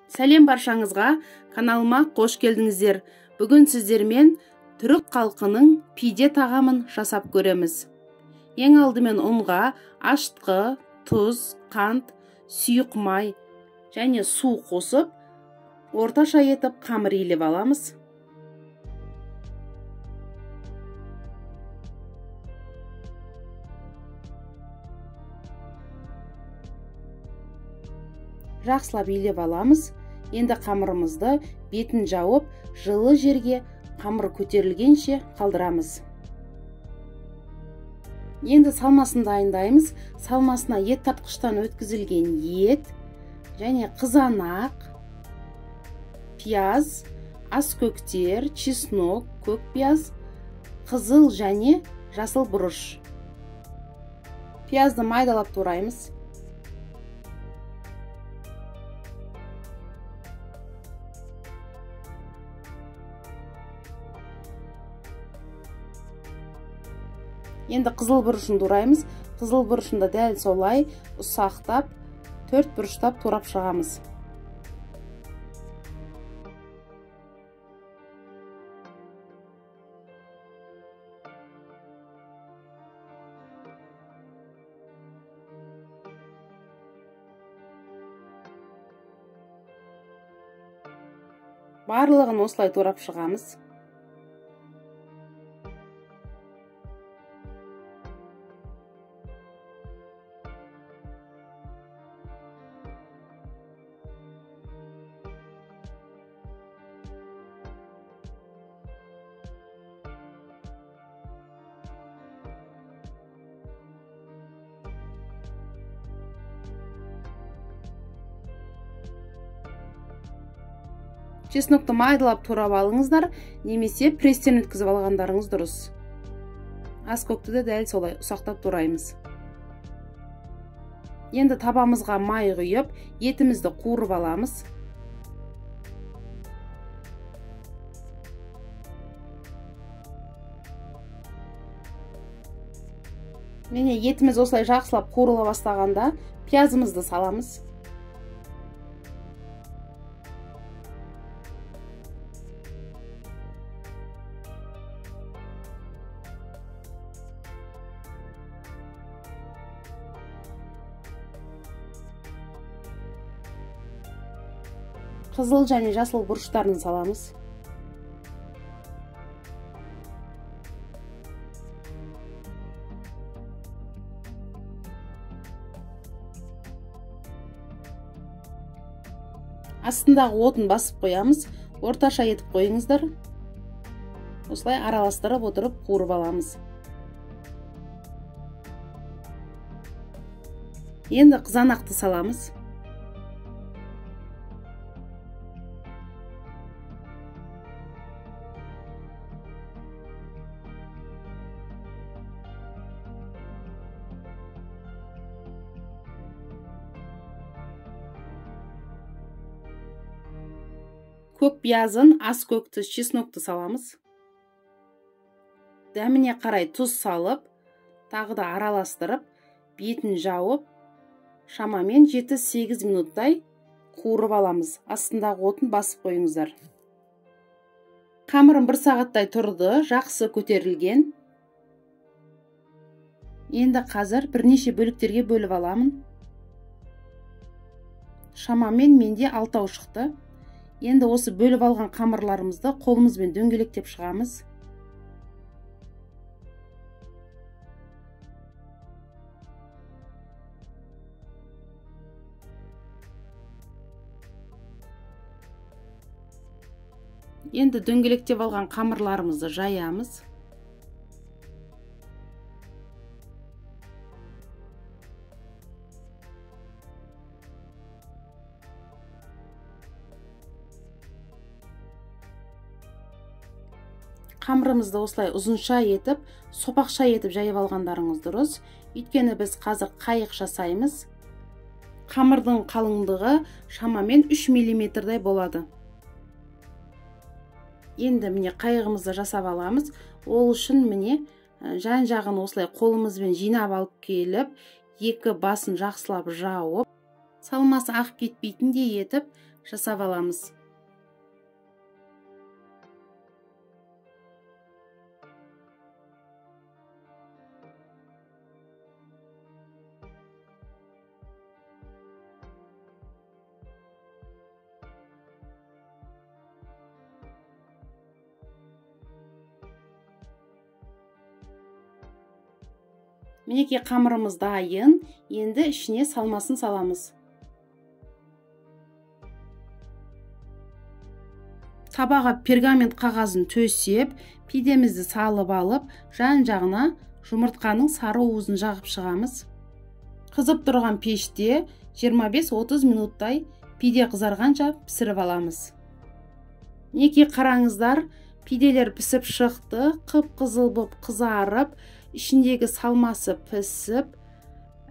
Сәлем баршаңызға, каналыма қош келдіңіздер. Бүгін сіздермен түрік халқының пиде тағамын жасап көреміз. Ең алдымен ұнға ашытқы, тұз, қант, сұйық май және су қосып, орташа етіп қамыр илеп аламыз. Жақсылап илеп аламыз. Енді қамырымызды бетін жауып, жылы жерге қамыр көтерілгенше қалдырамыз. Енді салмасын дайындаймыз. Салмасына ет тартқыштан өткізілген ет және қызанақ, пияз, аскөктер, чеснок, көк пияз, қызыл және жасыл бұрыш. Пиязды майдалап тураймыз. Енді қызыл бұрышын тураймыз. Қызыл бұрышын да дәл солай ұсақтап, төрт бұрыштап турап шығамыз. Барлығын осылай турап шығамыз. Чеснокты майдалап турап алыңыздар, немесе пресстен өткізіп алғандарыңыз дұрыс. Аскөкті де дәл солай ұсақтап тураймыз. Енді табамызға май құйып, етімізді қуырып аламыз. Міне, етіміз осылай жақсылап қуырыла бастағанда пиязымызды саламыз. Қызыл және жасыл бұрыштарын саламыз. Астындағы отын басып қоямыз. Орташа етіп қойыңыздар. Осылай араластырып отырып қуырып аламыз. Енді қызанақты саламыз. Көк пиязын, аскөкті, чеснокты саламыз. Дәміне қарай тұз салып, тағы да араластырып, бетін жауып, шамамен 7-8 минуттай қуырып аламыз. Астындағы отын басып қойыңыздар. Қамырым 1 сағаттай тұрды, жақсы көтерілген. Енді қазір бірнеше бөліктерге бөліп аламын. Шамамен менде 6 шықты. Енді осы бөліп алған қамырларымызды қолымызбен дөңгелектеп шығамыз. Енді дөңгелектеп алған қамырларымызды жаямыз. Қамырымызды осылай ұзынша етіп, сопақша етіп жайып алғандарыңыз дұрыс. Өйткені біз қазір қайық жасаймыз. Қамырдың қалыңдығы шамамен 3 миллиметрдай болады. Енді міне қайығымызды жасап аламыз. Ол үшін міне жан-жағын осылай қолымызбен жинап алып келіп, екі басын жақсылап жауып, салмасы ағып кетпейтіндей етіп, жасап аламыз. Мінекей қамырымыз дайын. Енді ішіне салмасын саламыз. Табаға пергамент қағазын төсеп, пидемізді салып алып, жан-жағына жұмыртқаның сары уызын жағып шығамыз. Қызып тұрған пеште 25-30 минуттай пиде қызарғанша пісіріп аламыз. Мінекей қараңыздар, пиделер пісіп шықты, қып-қызыл боп қызарып, ішіндегі салмасы пісіп,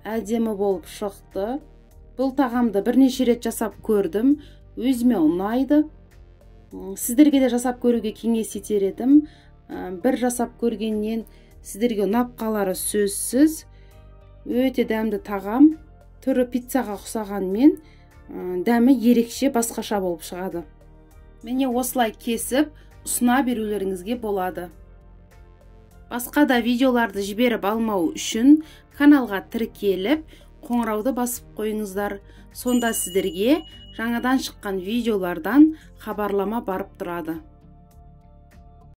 әдемі болып шықты. Бұл тағамды бірнеше рет жасап көрдім, өзіме ұнайды. Сіздерге де жасап көруге кеңес етер едім. Бір жасап көргеннен сіздерге ұнап қалары сөзсіз. Өте дәмді тағам, түрі пиццаға ұқсағанмен, дәмі ерекше басқаша болып шығады. Міне осылай кесіп, ұсына берулеріңізге болады. Басқа да видеоларды жіберіп алмау үшін каналға тіркеліп, қоңырауды басып қойыңыздар. Сонда сіздерге жаңадан шыққан видеолардан хабарлама барып тұрады.